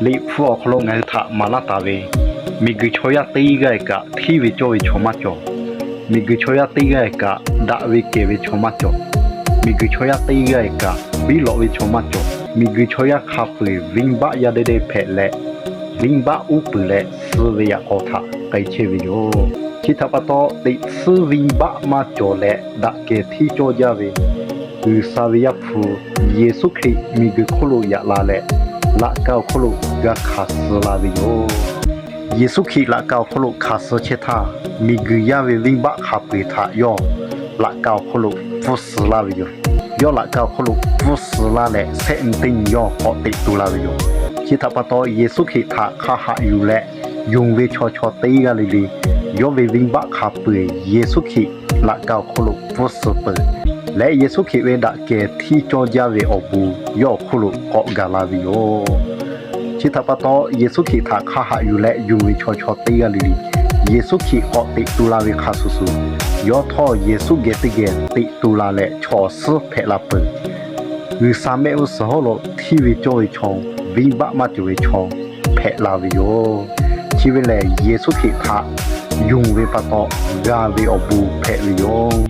Liꞈ hpu awˬ hk'aw lo ngaˬ hui htaꞈ maˍ laˇ taˍ ve, miˬguiˬ chaw yaˇ teˇ g'aˇ kaꞈ hteˇ ve cawˇ ve chaw maˇ cawˬ. Miˬguiˬ chaw yaˇ teˇ g'aˇ kaꞈ daꞈ ve kehˬ ve chaw maˇ cawˬ. Miˬguiˬ chaw yaˇ teˇ g'aˇ kaꞈ biˇ lawꞈ ve chaw maˇ cawˬ. Miˬguiˬ chaw yaˇ hk'a peu-eˬ venˇbaˆ yaˇ dehꞈ dehꞈ hpehꞈ leh, venˇbaˆ uˉ peunˍ leh suh ve yaꞈ k'aw htaꞈ k'ai chehˇ ve yoˬ. Chi htaꞈ pa taw, teꞈ tsuhˇ venˇbaˆ maˇ cawˬ leh daꞈ kehˬ hteˇ cawˇ jaˇ ve G'uiˬsha ve Yaˇ hpu Yeˍsuˆ Hkriꞈ miˬguiˬ hk'oˆ lo yaꞈ la leh, laꞈ ka awˬ hk'oˆ lo g'a hkanˍ suh la ve yoˬ. Yeˍsuˆ Hkriꞈ laꞈ ka awˬ hk'oˆ lo hkanˍ suh chehˇ htaˇ, miˬguiˬ yaˇ ve venˇbaˆ hk'a peu-eˬ htaꞈ yawˇ laꞈ ka awˬ hk'oˆ lo pfuhˇ suh laˇ ve yoˬ. Yawˇ laꞈ ka awˬ hk'oˆ lo pfuhˇ suh laˇ leh, shehˆ nyi teˇ nyi yawˇ k'awꞈ teꞈ tu la ve yoˬ. Chi htaꞈ pa taw, Yeˍsuˆ Hkriꞈ htaꞈ hk'a haꞈ yuˬ leh yonˍ ve chaw chaw teˇ g'aˇ le le, yawˇ ve venˇbaˆ hk'a peu-eˬ Yeˍsuˆ Hkriꞈ laꞈ ka awˬ hk'oˆ lo pfuhˇ suh peuˬ leh, Yeˍsuˆ Hkriꞈ ve daꞈ kehˬ hteˇ cawˇ jaˇ ve awˬ bon yawˇ awˬ hk'oˆ lo k'awꞈ gaˬ la ve yoˬ. Chi htaꞈ pa taw, Yeˍsuˆ Hkriꞈ htaꞈ hk'a haꞈ yuˬ leh yonˍ ve chaw chaw teˇ g'aˇ le le, Yeˍsuˆ Hkriꞈ k'awꞈ teꞈ tu la ve hk'a shuˍ shuˍ, yawˇ htawˇ Yeˍsuˆ geh teˇ geh teꞈ tu la leh chaw awˬ suhˉ hpehꞈ la peuˬ. G'uiˬsha mehˆ g'uˇ suhˍ hawˉ lo hteˇ ve cawˇ ve chaw, venˇbaˆ maˇ cawˬ ve chaw hpehꞈ la ve yoˬ. Chi ve lehˬ, Yeˍsuˆ Hkriꞈ htaꞈ yonˍ ve pa taw g'a ve awˬ bon hpehꞈ ve yoˬ.